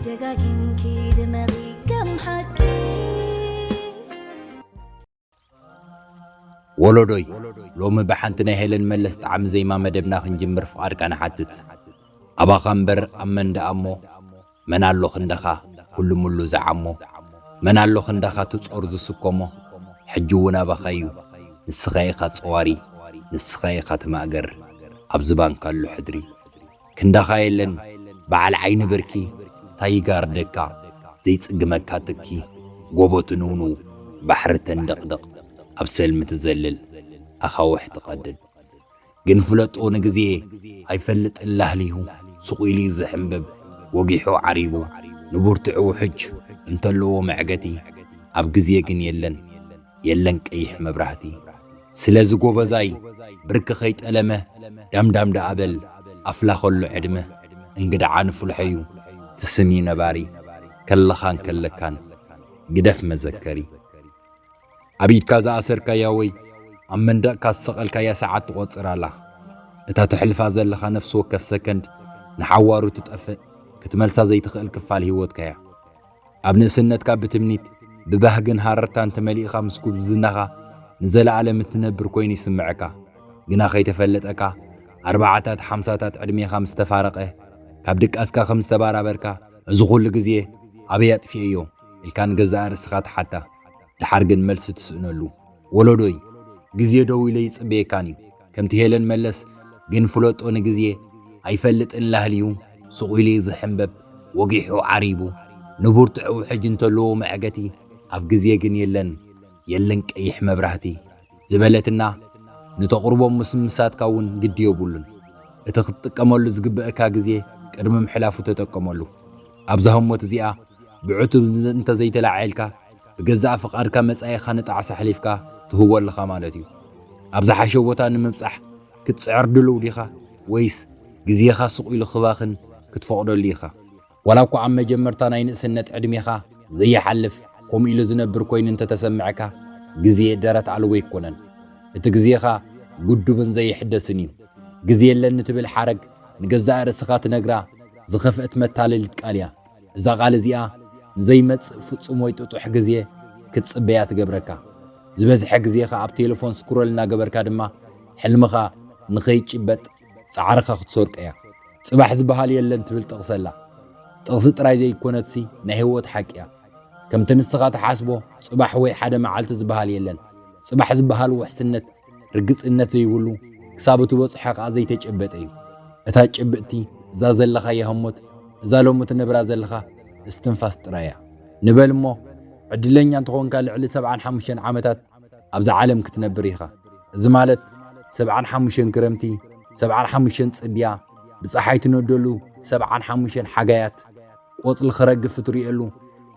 ደጋጊምኪ ድመቒ ከም ሓቂ። ወሎዶይ፣ ሎሚ ብሓንቲ ናይ ሄለን መለስ ጣዕሚ ዜማ መደብና ክንጅምር ፍቓድካ ንሓትት። ኣባኻ እምበር ኣብ መን ደኣ እሞ፣ መን ኣሎ ክንደኻ ኩሉ ሙሉ ዝዓሞ፣ መን ኣሎ ክንደኻ ትጾር ዝስከሞ፣ ሕጂ እውን ኣባኻ'ዩ። ንስኻ ኢኻ ጸዋሪ፣ ንስኻ ኢኻ ትማእገር፣ ኣብ ዝባንካ ኣሎ ሕድሪ። ክንዳኻ የለን በዓል ዓይኒ ብርኪ፣ ታይ ይጋርደካ ዘይጽግመካ ትኪ። ጎቦ ትንውንው፣ ባሕሪ ተንደቕድቕ፣ ኣብ ሰልሚ ትዘልል፣ ኣኻውሕ ትቐድድ። ግን ፍለጦ ንግዜ ኣይፈልጥን ላህሊሁ፣ ሱቕ ኢሉ እዩ ዝሕምብብ፣ ወጊሑ ዓሪቡ፣ ንቡርትዕ ውሕጅ እንተለዎ መዕገቲ፣ ኣብ ግዜ ግን የለን። የለን ቀይሕ መብራህቲ። ስለዚ ጎበዛይ ብርኪ ከይጠለመ ዳምዳም ደኣ በል ኣፍላ ከሎ ዕድመ እንግድዓ ንፍልሖ'ዩ ትስምዩ ነባሪ ከለኻን ከለካን ግደፍ መዘከሪ። ኣብ ኢድካ ዝኣሰርካያ ወይ ኣብ መንደቕካ ዝሰቐልካያ ሰዓት ትቖጽር ኣላ። እታ ተሕልፋ ዘለኻ ነፍሲ ወከፍ ሰከንድ ንሓዋሩ ትጠፍእ ክትመልሳ ዘይትኽእል ክፋል ህይወትካ'ያ። ኣብ ንእስነትካ ብትምኒት ብባህግን ሃረርታን ተመሊእኻ ምስ ጉብዝናኻ ንዘለኣለም እትነብር ኮይኑ ይስምዐካ። ግና ከይተፈለጠካ ኣርባዓታት ሓምሳታት ዕድሜኻ ምስ ተፋረቐ ካብ ድቃስካ ከም ዝተባራበርካ እዚ ኩሉ ግዜ ኣበይ ኣጥፊኤዮ ኢልካ ንገዛእ ርእስኻ ትሓታ። ደሓር ግን መልሲ ትስእነሉ። ወለዶይ፣ ግዜ ደው ኢለ ይጽበየካን እዩ። ከምቲ ሄለን መለስ ግን ፍለጦ ንግዜ ኣይፈልጥን ላህልዩ ሱቕ ኢሉ እዩ ዝሕምበብ ወጊሑ ዓሪቡ ንቡርትዑ ሕጂ እንተለዎ መዕገቲ ኣብ ግዜ ግን የለን የለን ቀይሕ መብራህቲ ዝበለትና ንተቕርቦ ምስምሳትካ እውን ግዲ የብሉን። እቲ ክትጥቀመሉ ዝግበእካ ግዜ ቅድሚ ምሕላፉ ተጠቀመሉ። ኣብዛ ህሞት እዚኣ ብዕቱብ እንተዘይተላዒልካ ብገዛእ ፍቓድካ መጻኢኻ ንጣዕሳ ኣሕሊፍካ ትህቦ ኣለኻ ማለት እዩ። ኣብ ዝሓሸ ቦታ ንምብጻሕ ክትጽዕር ድሉው ዲኻ ወይስ ግዜኻ ስቕ ኢሉ ክባኽን ክትፈቕደሉ ኢኻ? ዋላ እኳ ኣብ መጀመርታ ናይ ንእስነት ዕድሜኻ ዘይሓልፍ ከምኡ ኢሉ ዝነብር ኮይኑ እንተተሰምዐካ ግዜ ደረት ኣልቦ ኣይኮነን። እቲ ግዜኻ ግዱብን ዘይሕደስን እዩ። ግዜ የለኒ ትብል ሓረግ ንገዛእ ርእስኻ ትነግራ ዝኸፍአት መታለሊት ቃል እያ። እዛ ቃል እዚኣ ንዘይመጽእ ፍጹም ወይ ጥጡሕ ግዜ ክትጽበያ ትገብረካ። ዝበዝሐ ግዜኻ ኣብ ቴሌፎን ስክሮል እናገበርካ ድማ ሕልምኻ ንኸይጭበጥ ጻዕርኻ ክትሰርቆ እያ። ጽባሕ ዝበሃል የለን ትብል ጥቕሲ ኣላ። ጥቕሲ ጥራይ ዘይኮነትሲ ናይ ህይወት ሓቂ እያ። ከምቲ ንስኻ ትሓስቦ ጽባሕ ወይ ሓደ መዓልቲ ዝበሃል የለን። ጽባሕ ዝበሃል ውሕስነት ርግጽነት ዘይብሉ ክሳብ እትበጽሖ ከኣ ዘይተጨበጠ እዩ። እታ ጭብጥቲ እዛ ዘለኻያ ህሞት እዛ ሎሚ ትነብራ ዘለኻ እስትንፋስ ጥራይ እያ። ንበል እሞ ዕድለኛ እንተኾንካ ልዕሊ ሰብዓን ሓሙሽተን ዓመታት ኣብዛ ዓለም ክትነብር ኢኻ። እዚ ማለት ሰብዓን ሓሙሽተን ክረምቲ፣ ሰብዓን ሓሙሽተን ጽድያ፣ ብጸሓይ ትነደሉ ሰብዓን ሓሙሽተን ሓጋያት፣ ቆጽሊ ክረግፍ እትርእየሉ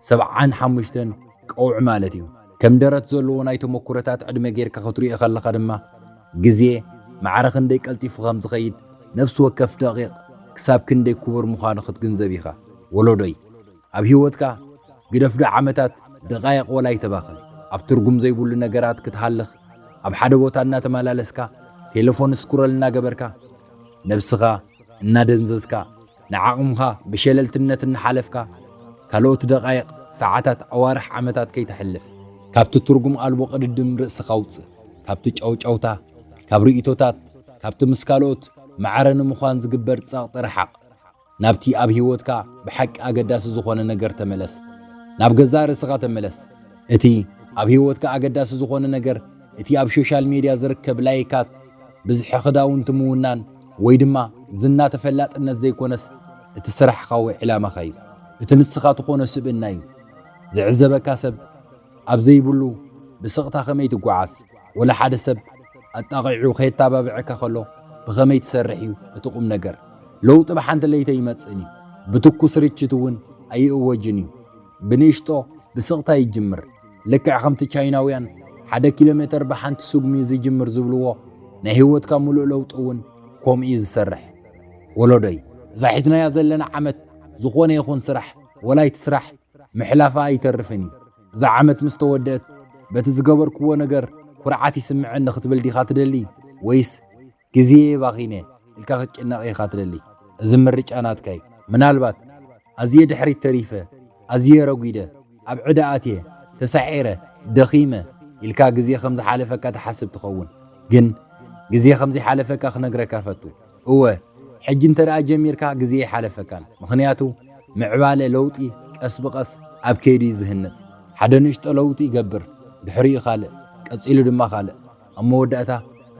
ሰብዓን ሓሙሽተን ቀውዒ ማለት እዩ። ከም ደረት ዘለዎ ናይ ተመኩሮታት ዕድመ ጌርካ ክትርእዮ ከለኻ ድማ ግዜ ማዕረ ክንደይ ቀልጢፉ ከም ዝኸይድ ነፍሲ ወከፍ ደቂቕ ክሳብ ክንደይ ክቡር ምዃኑ ክትግንዘብ ኢኻ። ወለዶይ ኣብ ህይወትካ ግደፍዶ ዓመታት ደቓይቕ ወላ ኣይተባኽን ኣብ ትርጉም ዘይብሉ ነገራት ክትሃልኽ ኣብ ሓደ ቦታ እናተመላለስካ ቴሌፎን ስክሮል እናገበርካ ነብስኻ እናደንዘዝካ ንዓቕምኻ ብሸለልትነት እናሓለፍካ ካልኦት ደቓይቕ ሰዓታት ኣዋርሕ ዓመታት ከይተሕልፍ ካብቲ ትርጉም ኣልቦ ቅድድም ርእስኻ ውጽእ። ካብቲ ጫውጫውታ ካብ ርእይቶታት ካብቲ ምስ ካልኦት ማዕረ ንምዃን ዝግበር ጸቕጢ ርሓቕ። ናብቲ ኣብ ህይወትካ ብሓቂ ኣገዳሲ ዝኾነ ነገር ተመለስ። ናብ ገዛእ ርእስኻ ተመለስ። እቲ ኣብ ህይወትካ ኣገዳሲ ዝኾነ ነገር እቲ ኣብ ሶሻል ሜድያ ዝርከብ ላይካት፣ ብዝሒ ክዳውንቲ ምውናን ወይ ድማ ዝና ተፈላጥነት ዘይኮነስ እቲ ስራሕኻ ወይ ዕላማኻ እዩ። እቲ ንስኻ ትኾኖ ስብእና እዩ። ዝዕዘበካ ሰብ ኣብ ዘይብሉ ብስቕታ ከመይ ትጓዓዝ? ወላ ሓደ ሰብ ኣጣቒዑ ከየተባብዐካ ከሎ ብኸመይ ትሰርሕ እዩ እቲ ቁም ነገር። ለውጢ ብሓንቲ ለይቲ ኣይመጽእን እዩ። ብትኩስ ርችት እውን ኣይእወጅን እዩ። ብንእሽቶ ብስቕታ ይጅምር። ልክዕ ከምቲ ቻይናውያን ሓደ ኪሎ ሜተር ብሓንቲ ስጉሚ ዝጅምር ዝብልዎ ናይ ህይወትካ ምሉእ ለውጢ እውን ከምኡ እዩ ዝሰርሕ። ወለዶይ እዛ ሒዝናያ ዘለና ዓመት ዝኾነ ይኹን ስራሕ ወላ ኣይትስራሕ ምሕላፋ ኣይተርፍን እዩ። እዛ ዓመት ምስ ተወደእት በቲ ዝገበርክዎ ነገር ኩርዓት ይስምዐኒ ክትብል ዲኻ ትደሊ ወይስ ግዜየ ባኺነ ኢልካ ክትጭነቕ ኢኻ ትደሊ? እዚ ምርጫ ናትካ እዩ። ምናልባት ኣዝየ ድሕሪት ተሪፈ፣ ኣዝየ ረጒደ፣ ኣብ ዕዳ ኣትየ፣ ተሳዒረ፣ ደኺመ ኢልካ ግዜ ከም ዝሓለፈካ ትሓስብ ትኸውን። ግን ግዜ ከም ዘይሓለፈካ ክነግረካ ፈቱ። እወ፣ ሕጂ እንተ ደኣ ጀሚርካ ግዜ ኣይሓለፈካን። ምኽንያቱ ምዕባለ፣ ለውጢ ቀስ ብቐስ ኣብ ከይዱ እዩ ዝህነጽ። ሓደ ንእሽቶ ለውጢ ይገብር፣ ድሕሪኡ ካልእ፣ ቀጺሉ ድማ ካልእ። ኣብ መወዳእታ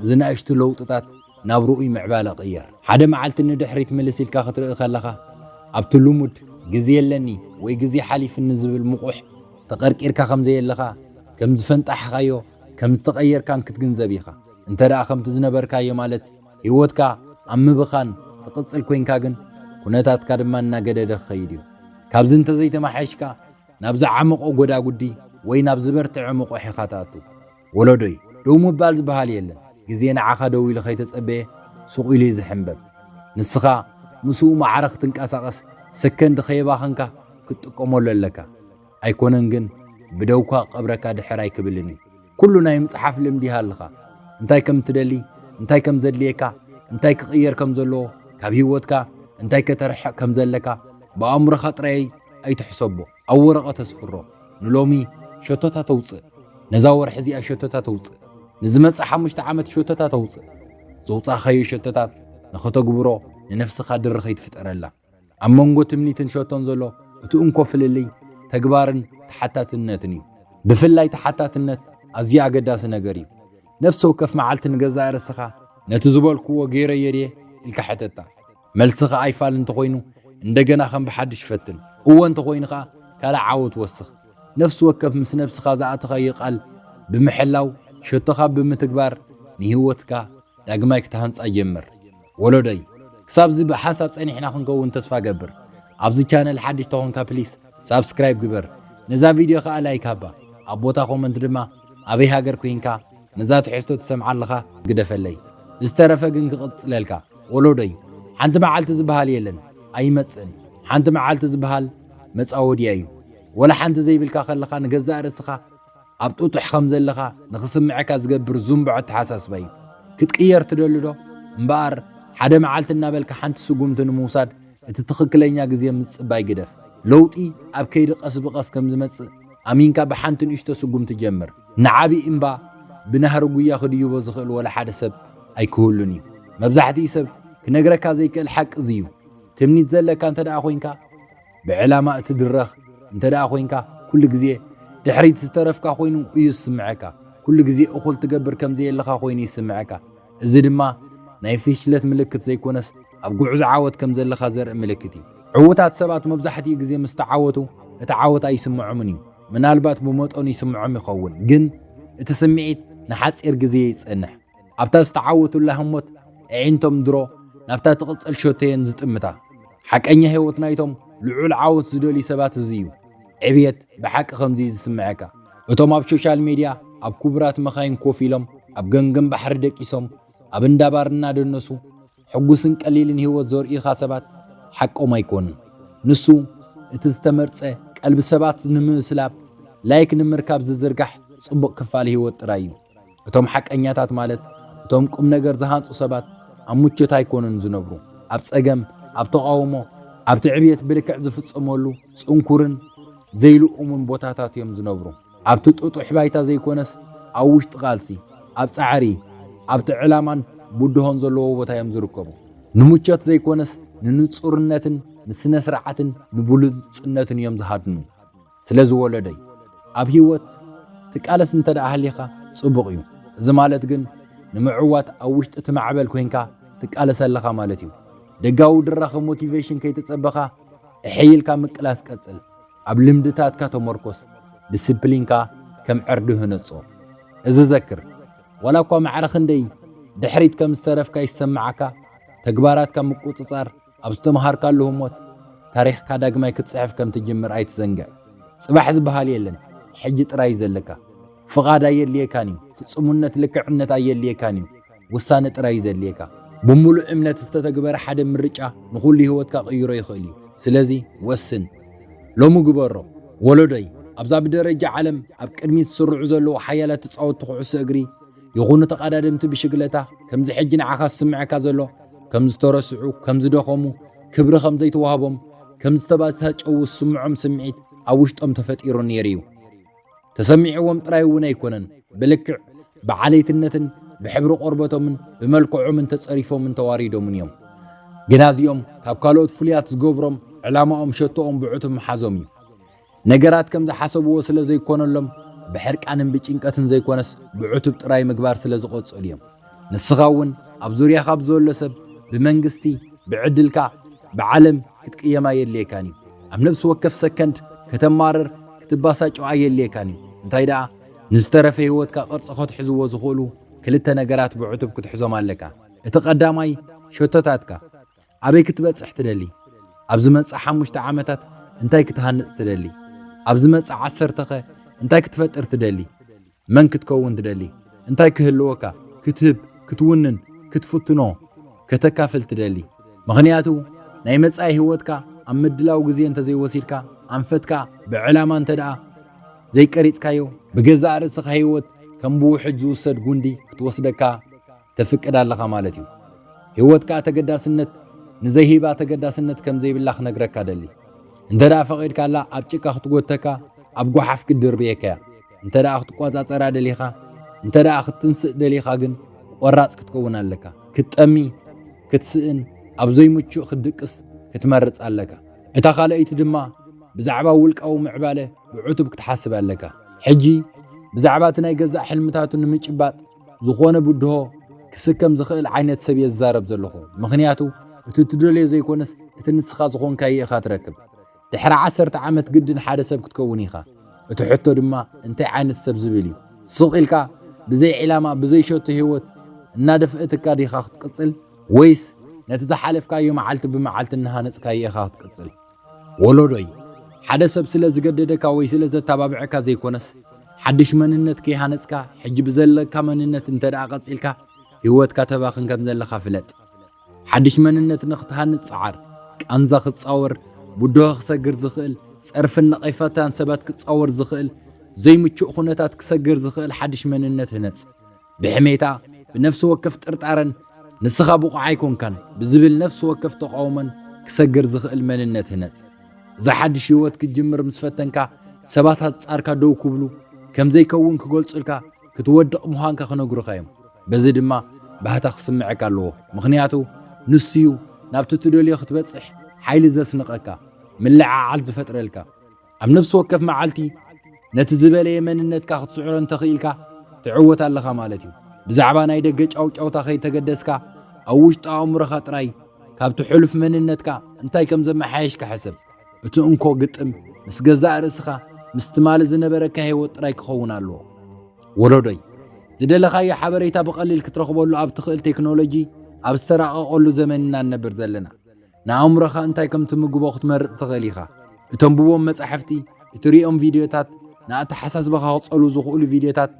እዚ ንኣሽቱ ለውጥታት ናብ ርኡይ ምዕባለ ቀየር። ሓደ መዓልቲ ንድሕሪት ምልስ ኢልካ ክትርኢ ከለኻ፣ ኣብቲ ልሙድ ግዜ የለኒ ወይ ግዜ ሓሊፍኒ ዝብል ምቑሕ ተቐርቂርካ ከም ዘየለኻ፣ ከም ዝፈንጣሕኻዮ፣ ከም ዝተቐየርካን ክትግንዘብ ኢኻ። እንተ ደኣ ከምቲ ዝነበርካዮ ማለት ህይወትካ ኣብ ምብኻን ትቕጽል ኮይንካ ግን፣ ኩነታትካ ድማ እናገደደ ክኸይድ እዩ። ካብዚ እንተዘይተማሓይሽካ፣ ናብ ዝዓመቖ ጎዳጉዲ ወይ ናብ ዝበርትዐ ምቑሕ ኢኻ ትኣቱ። ወለዶይ፣ ደው ምባል ዝበሃል የለን። ግዜ ንዓኻ ደው ኢሉ ከይተጸበየ፣ ሱቕ ኢሉ እዩ ዝሕንበብ። ንስኻ ምስኡ ማዕረ ክትንቀሳቐስ ሰከንድ ከየባኸንካ ክትጥቀመሉ ኣለካ። ኣይኮነን ግን፣ ብደውካ ቀብረካ ድሕር ኣይክብልን እዩ። ኩሉ ናይ ምጽሓፍ ልምዲ ይሃልኻ። እንታይ ከም እትደሊ፣ እንታይ ከም ዘድልየካ፣ እንታይ ክቕየር ከም ዘለዎ፣ ካብ ህይወትካ እንታይ ከተርሕቕ ከም ዘለካ፣ ብኣእምሮኻ ጥራይ ኣይትሕሰቦ። ኣብ ወረቐት ኣስፍሮ። ንሎሚ ሸቶታት ኣውጽእ። ነዛ ወርሒ እዚኣ ሸቶታት ኣውጽእ። ንዝመጽእ ሓሙሽተ ዓመት ሸቶታት ኣውጽእ። ዘውጻእካዮ ሸቶታት ንኸተግብሮ ንነፍስኻ ድርኺት ፍጠረላ። ኣብ መንጎ ትምኒትን ሸቶን ዘሎ እቲ እንኮ ፍልልይ ተግባርን ተሓታትነትን እዩ። ብፍላይ ተሓታትነት ኣዝዩ ኣገዳሲ ነገር እዩ። ነፍሲ ወከፍ መዓልቲ ንገዛእ ርእስኻ ነቲ ዝበልክዎ ገይረዮ ድየ ኢልካ ሕተታ። መልስኻ ኣይፋል እንተኾይኑ፣ እንደገና ከም ብሓድሽ ፈትን። እወ እንተኾይኑ ኸኣ፣ ካልእ ዓወት ወስኽ። ነፍሲ ወከፍ ምስ ነብስኻ ዝኣተኻዮ ቃል ብምሕላው፣ ሸቶኻ ብምትግባር፣ ንህይወትካ ዳግማይ ክትሃንጻ ጀምር። ወለዶይ፣ ክሳብዚ ብሓንሳብ ጸኒሕና ክንከውን ተስፋ ገብር። ኣብዚ ቻነል ሓድሽ ተኾንካ፣ ፕሊስ ሳብስክራይብ ግበር። ነዛ ቪድዮ ከኣ ላይክ ሃባ። ኣብ ቦታ ኮመንት ድማ ኣበይ ሃገር ኮይንካ ነዛ ትሕዝቶ ትሰምዓ ኣለኻ ግደፈለይ። ዝተረፈ ግን ክቕጽለልካ። ወለዶይ፣ ሓንቲ መዓልቲ ዝበሃል የለን፣ ኣይመጽእን። ሓንቲ መዓልቲ ዝበሃል መጻወድያ እዩ። ወላ ሓንቲ ዘይብልካ ከለኻ ንገዛእ ርእስኻ ኣብ ጥጡሕ ከም ዘለኻ ንኽስምዐካ ዝገብር ዝንቡዕ ኣተሓሳስባ እዩ። ክትቅየር ትደሊ ዶ? እምበኣር ሓደ መዓልቲ እናበልካ ሓንቲ ስጉምቲ ንምውሳድ እቲ ትኽክለኛ ግዜ ምጽባይ ግደፍ። ለውጢ ኣብ ከይዲ ቀስ ብቐስ ከም ዝመጽእ ኣሚንካ ብሓንቲ ንእሽቶ ስጉምቲ ጀምር። ንዓቢ እምባ ብናህሪ ጉያ ክድይቦ ዝኽእል ወላ ሓደ ሰብ ኣይክህሉን እዩ። መብዛሕትኡ ሰብ ክነግረካ ዘይክእል ሓቂ እዚ እዩ። ትምኒት ዘለካ እንተ ደኣ ኮይንካ፣ ብዕላማ እትድረኽ እንተ ደኣ ኮይንካ፣ ኩሉ ግዜ ድሕሪት ዝተረፍካ ኮይኑ እዩ ዝስምዐካ። ኩሉ ግዜ እኹል ትገብር ከም ዘየለኻ ኮይኑ ይስምዐካ። እዚ ድማ ናይ ፍሽለት ምልክት ዘይኮነስ፣ ኣብ ጉዕዞ ዓወት ከም ዘለኻ ዘርኢ ምልክት እዩ። ዕዉታት ሰባት መብዛሕትኡ ግዜ ምስ ተዓወቱ፣ እቲ ዓወት ኣይስምዖምን እዩ። ምናልባት ብመጠኑ ይስምዖም ይኸውን፣ ግን እቲ ስምዒት ንሓጺር ግዜ ይጸንሕ። ኣብታ ዝተዓወቱላ ህሞት ኣዒንቶም ድሮ ናብታ ትቕጽል ሸቶ እየን ዝጥምታ። ሓቀኛ ህይወት ናይቶም ልዑል ዓወት ዝደልዩ ሰባት እዚ እዩ። ዕብየት ብሓቂ ከምዚ እዩ ዝስምዐካ። እቶም ኣብ ሶሻል ሜድያ ኣብ ክቡራት መኻይን ኮፍ ኢሎም፣ ኣብ ገምገም ባሕሪ ደቂሶም፣ ኣብ እንዳ ባር እናደነሱ፣ ሕጉስን ቀሊልን ህይወት ዘርእዩኻ ሰባት ሓቆም ኣይኮኑን። ንሱ እቲ ዝተመርጸ፣ ቀልቢ ሰባት ንምስላብ፣ ላይክ ንምርካብ ዝዝርጋሕ ጽቡቕ ክፋል ህይወት ጥራይ እዩ። እቶም ሓቀኛታት፣ ማለት እቶም ቁም ነገር ዝሃንጹ ሰባት፣ ኣብ ምቾት ኣይኮኑን ዝነብሩ። ኣብ ጸገም፣ ኣብ ተቓውሞ፣ ኣብቲ ዕብየት ብልክዕ ዝፍጸመሉ ጽንኩርን ዘይልኡምን ቦታታት እዮም ዝነብሩ። ኣብቲ ጥጡሕ ባይታ ዘይኮነስ፣ ኣብ ውሽጢ ቃልሲ፣ ኣብ ጻዕሪ፣ ኣብቲ ዕላማን ብድሆን ዘለዎ ቦታ እዮም ዝርከቡ። ንምቾት ዘይኮነስ፣ ንንጹርነትን ንስነ ስርዓትን ንብሉጽነትን እዮም ዝሃድኑ። ስለዚ ወለደይ፣ ኣብ ህይወት ትቃለስ እንተ ደኣ ሃሊኻ ጽቡቕ እዩ። እዚ ማለት ግን ንምዕዋት ኣብ ውሽጢ እቲ ማዕበል ኮይንካ ትቃለስ ኣለኻ ማለት እዩ። ደጋዊ ድራኸ ሞቲቬሽን ከይተጸበኻ እሕይ ኢልካ ምቅላስ ቀጽል። ኣብ ልምድታትካ ተመርኮስ። ዲስፕሊንካ ከም ዕርዲ ህነጾ። እዚ ዘክር፣ ዋላ እኳ ማዕረ ክንደይ ድሕሪት ከም ዝተረፍካ ይሰምዓካ፣ ተግባራትካ ምቁጽጻር ኣብ ዝተምሃርካሉ ህሞት ታሪኽካ ዳግማይ ክትጽሕፍ ከም ትጅምር ኣይትዘንግዕ። ጽባሕ ዝበሃል የለን፣ ሕጂ ጥራይ እዩ ዘለካ። ፍቓድ ኣየድልየካን እዩ፣ ፍጹምነት ልክዕነት ኣየድልየካን እዩ፣ ውሳነ ጥራይ እዩ ዘድልየካ። ብምሉእ እምነት ዝተተግበረ ሓደ ምርጫ ንኹሉ ህይወትካ ክቕይሮ ይኽእል እዩ። ስለዚ ወስን፣ ሎሚ ግበሮ። ወለዶይ፣ ኣብዛ ብደረጃ ዓለም ኣብ ቅድሚት ዝስርዑ ዘለዉ ሓያላት ተጻወትቲ ኩዕሶ እግሪ ይኹኑ ተቐዳደምቲ ብሽግለታ፣ ከምዚ ሕጂ ንዓኻ ዝስምዐካ ዘሎ፣ ከም ዝተረስዑ፣ ከም ዝደኸሙ፣ ክብሪ ከም ዘይተዋህቦም፣ ከም ዝተባሳጨዉ ዝስምዖም ስምዒት ኣብ ውሽጦም ተፈጢሩ ነይሩ እዩ። ተሰሚዕዎም ጥራይ እውን ኣይኮነን፣ ብልክዕ ብዓሌትነትን ብሕብሪ ቆርበቶምን ብመልክዖምን ተጸሪፎምን ተዋሪዶምን እዮም። ግና እዚኦም ካብ ካልኦት ፍሉያት ዝገብሮም ዕላማኦም ሸቶኦም ብዕቱብ ምሓዞም እዩ። ነገራት ከም ዝሓሰብዎ ስለ ዘይኮነሎም ብሕርቃንን ብጭንቀትን ዘይኮነስ ብዕቱብ ጥራይ ምግባር ስለ ዝቐጸሉ እዮም። ንስኻ እውን ኣብ ዙርያኻ ብዘሎ ሰብ፣ ብመንግስቲ፣ ብዕድልካ፣ ብዓለም ክትቅየም ኣየድልየካን እዩ። ኣብ ነፍሲ ወከፍ ሰከንድ ከተማርር ክትባሳጨው ኣየድልየካን እዩ። እንታይ ደኣ ንዝተረፈ ህይወትካ ቅርጺ ከትሕዝዎ ዝኽእሉ ክልተ ነገራት ብዕቱብ ክትሕዞም ኣለካ። እቲ ቀዳማይ ሸቶታትካ። ኣበይ ክትበጽሕ ትደሊ? ኣብ ዝመጽእ ሓሙሽተ ዓመታት እንታይ ክትሃንጽ ትደሊ? ኣብ ዝመጽእ ዓሰርተ ከ እንታይ ክትፈጥር ትደሊ? መን ክትከውን ትደሊ? እንታይ ክህልወካ? ክትህብ፣ ክትውንን፣ ክትፍትኖ፣ ከተካፍል ትደሊ? ምኽንያቱ ናይ መጻኢ ህይወትካ ኣብ ምድላው ግዜ እንተዘይወሲድካ፣ ኣንፈትካ ብዕላማ እንተ ደኣ ዘይቀሪጽካዮ፣ ብገዛእ ርእስኻ ህይወት ከም ብውሕጅ ዝውሰድ ጉንዲ ክትወስደካ ተፍቅድ ኣለኻ ማለት እዩ። ህይወት ከኣ ተገዳስነት ንዘይሂባ ተገዳስነት ከም ዘይብላ ክነግረካ ደሊ። እንተ ደኣ ፈቒድካላ ኣብ ጭቃ ክትጎተካ፣ ኣብ ጓሓፍ ክትድርብየካ እያ። እንተ ደኣ ክትቆጻጸራ ደሊኻ፣ እንተ ደኣ ክትንስእ ደሊኻ ግን ቆራጽ ክትከውን ኣለካ። ክትጠሚ፣ ክትስእን፣ ኣብ ዘይምቹእ ክትድቅስ ክትመርጽ ኣለካ። እታ ካልኣይቲ ድማ ብዛዕባ ውልቃዊ ምዕባለ ብዕቱብ ክትሓስብ ኣለካ። ሕጂ ብዛዕባ እቲ ናይ ገዛእ ሕልምታቱ ንምጭባጥ ዝኾነ ብድሆ ክስከም ዝኽእል ዓይነት ሰብ እየ ዝዛረብ ዘለኹ። ምኽንያቱ እቲ ትደልዮ ዘይኮነስ እቲ ንስኻ ዝኾንካዮ ኢኻ ትረክብ። ድሕሪ ዓሰርተ ዓመት ግድን ሓደ ሰብ ክትከውን ኢኻ። እቲ ሕቶ ድማ እንታይ ዓይነት ሰብ ዝብል እዩ። ስቕ ኢልካ ብዘይ ዕላማ ብዘይ ሸቶ ህይወት እናደፍእትካ ዲኻ ክትቅጽል ወይስ ነቲ ዝሓለፍካዮ መዓልቲ ብመዓልቲ እናሃነጽካዮ ኢኻ ክትቅጽል? ወሎዶይ፣ ሓደ ሰብ ስለ ዝገደደካ ወይ ስለ ዘተባብዐካ ዘይኮነስ፣ ሓድሽ መንነት ከይሃነጽካ፣ ሕጂ ብዘለካ መንነት እንተ ደኣ ቀጺልካ፣ ህይወትካ ተባኽን ከም ዘለኻ ፍለጥ። ሓድሽ መንነት ንኽትሃንጽ ጸዓር። ቃንዛ ክትጻወር፣ ብድሆ ክሰግር ዝኽእል፣ ጸርፍን ነቐፈታን ሰባት ክትጻወር ዝኽእል፣ ዘይምቹእ ኩነታት ክሰግር ዝኽእል ሓድሽ መንነት ህነጽ። ብሕሜታ፣ ብነፍሲ ወከፍ ጥርጣረን ንስኻ ብቑዕ ኣይኮንካን ብዝብል ነፍሲ ወከፍ ተቓውሞን ክሰግር ዝኽእል መንነት ህነጽ። እዛ ሓድሽ ህይወት ክትጅምር ምስ ፈተንካ፣ ሰባት ኣጻርካ ደው ክብሉ፣ ከም ዘይከውን ክገልጹልካ፣ ክትወድቕ ምዃንካ ክነግሩኻ እዮም። በዚ ድማ ባህታ ክስምዐካ ኣለዎ። ምኽንያቱ ንሱ እዩ ናብቲ ትደልዮ ክትበጽሕ ሓይሊ ዘስንቐካ፣ ምልዕዓል ዝፈጥረልካ። ኣብ ነፍሲ ወከፍ መዓልቲ ነቲ ዝበለየ መንነትካ ክትስዕሮ እንተኽኢልካ፣ ትዕወት ኣለኻ ማለት እዩ። ብዛዕባ ናይ ደገ ጫውጫውታ ከይተገደስካ፣ ኣብ ውሽጢ ኣእምሮኻ ጥራይ ካብቲ ሕሉፍ መንነትካ እንታይ ከም ዘመሓየሽካ ሕሰብ። እቲ እንኮ ግጥም ምስ ገዛእ ርእስኻ፣ ምስ ትማሊ ዝነበረካ ህይወት ጥራይ ክኸውን ኣለዎ። ወለዶይ፣ ዝደለኻዮ ሓበሬታ ብቐሊል ክትረኽበሉ ኣብ ትኽእል ቴክኖሎጂ ኣብ ዝተራቐቐሉ ዘመን ኢና ንነብር ዘለና። ንኣእምሮኻ እንታይ ከም ትምግቦ ክትመርጽ ትኽእል ኢኻ። እተንብቦም መጻሕፍቲ፣ እትርእዮም ቪድዮታት፣ ንኣተሓሳስባኻ ክጸሉ ዝኽእሉ ቪድዮታት፣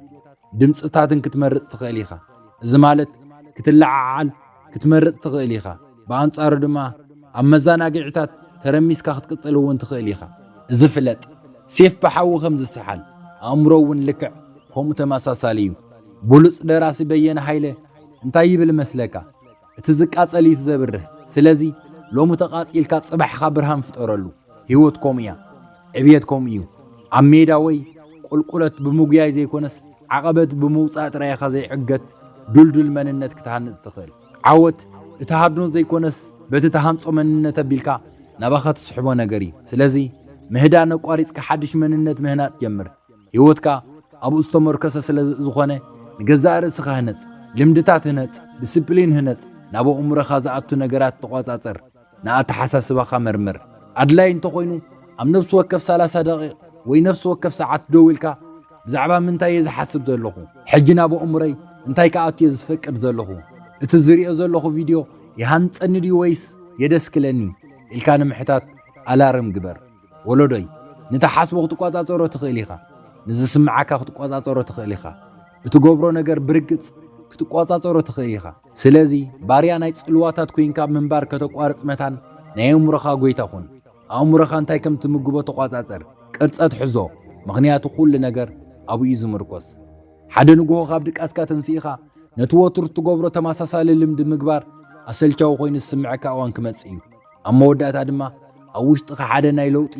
ድምጽታትን ክትመርጽ ትኽእል ኢኻ። እዚ ማለት ክትለዓዓል ክትመርጽ ትኽእል ኢኻ። ብኣንጻሩ ድማ ኣብ መዘናግዒታት ተረሚስካ ክትቅጽል እውን ትኽእል ኢኻ። እዚ ፍለጥ፣ ሴፍ ብሓዊ ከም ዝሰሓል፣ ኣእምሮ እውን ልክዕ ከምኡ ተመሳሳሊ እዩ። ብሉጽ ደራሲ በየነ ሃይለ እንታይ ይብል መስለካ? እቲ ዝቃጸል እዩ እቲ ዘብርህ። ስለዚ ሎሚ ተቓጺልካ ጽባሕኻ ብርሃን ፍጠረሉ። ህይወት ከምኡ እያ። ዕብየት ከምኡ እዩ። ኣብ ሜዳ ወይ ቁልቁለት ብምጉያይ ዘይኮነስ ዓቐበት ብምውጻእ ጥራይ ኢኻ ዘይዕገት ድልዱል መንነት ክትሃንጽ ትኽእል። ዓወት እቲ ሃድኖ ዘይኮነስ በቲ ትሃንጾ መንነት ኣቢልካ ናባኻ ትስሕቦ ነገር እዩ። ስለዚ ምህዳን ኣቋሪጽካ ሓድሽ መንነት ምህናጽ ጀምር። ህይወትካ ኣብኡ ዝተመርኮሰ ስለ ዝኾነ ንገዛእ ርእስኻ ህነጽ፣ ልምድታት ህነጽ፣ ዲስፕሊን ህነጽ፣ ናብ ኣእምሮኻ ዝኣቱ ነገራት ተቖጻጸር፣ ንኣተሓሳስባኻ መርምር። ኣድላዪ እንተኾይኑ ኣብ ነፍሲ ወከፍ ሰላሳ ደቂቕ ወይ ነፍሲ ወከፍ ሰዓት ደው ኢልካ ብዛዕባ ምንታይ እየ ዝሓስብ ዘለኹ? ሕጂ ናብ ኣእምሮይ እንታይ ክኣቱ እየ ዝፈቅድ ዘለኹ? እቲ ዝሪኦ ዘለኹ ቪድዮ ይሃንጸኒ ድዩ ወይስ የደስክለኒ? ኢልካ ንምሕታት ኣላርም ግበር። ወለዶይ፣ ንትሓስቦ ክትቆጻጸሮ ትኽእል ኢኻ። ንዝስምዓካ ክትቆጻጸሮ ትኽእል ኢኻ። እትገብሮ ነገር ብርግጽ ክትቆጻጸሮ ትኽእል ኢኻ። ስለዚ ባርያ ናይ ጽልዋታት ኮይንካ ምንባር ከተቋርጽ መታን ናይ ኣእምሮኻ ጎይታ ኩን። ኣእምሮኻ እንታይ ከም ትምግቦ ተቆጻጸር። ቅርጸት ሕዞ፣ ምኽንያቱ ኩሉ ነገር ኣብኡ እዩ ዝምርኮስ። ሓደ ንግሆ ካብ ድቃስካ ተንሲእኻ ነቲ ወትሩ እትገብሮ ተመሳሳሊ ልምዲ ምግባር ኣሰልቻዊ ኮይኑ ዝስምዐካ እዋን ክመጽእ እዩ። ኣብ መወዳእታ ድማ ኣብ ውሽጥኻ ሓደ ናይ ለውጢ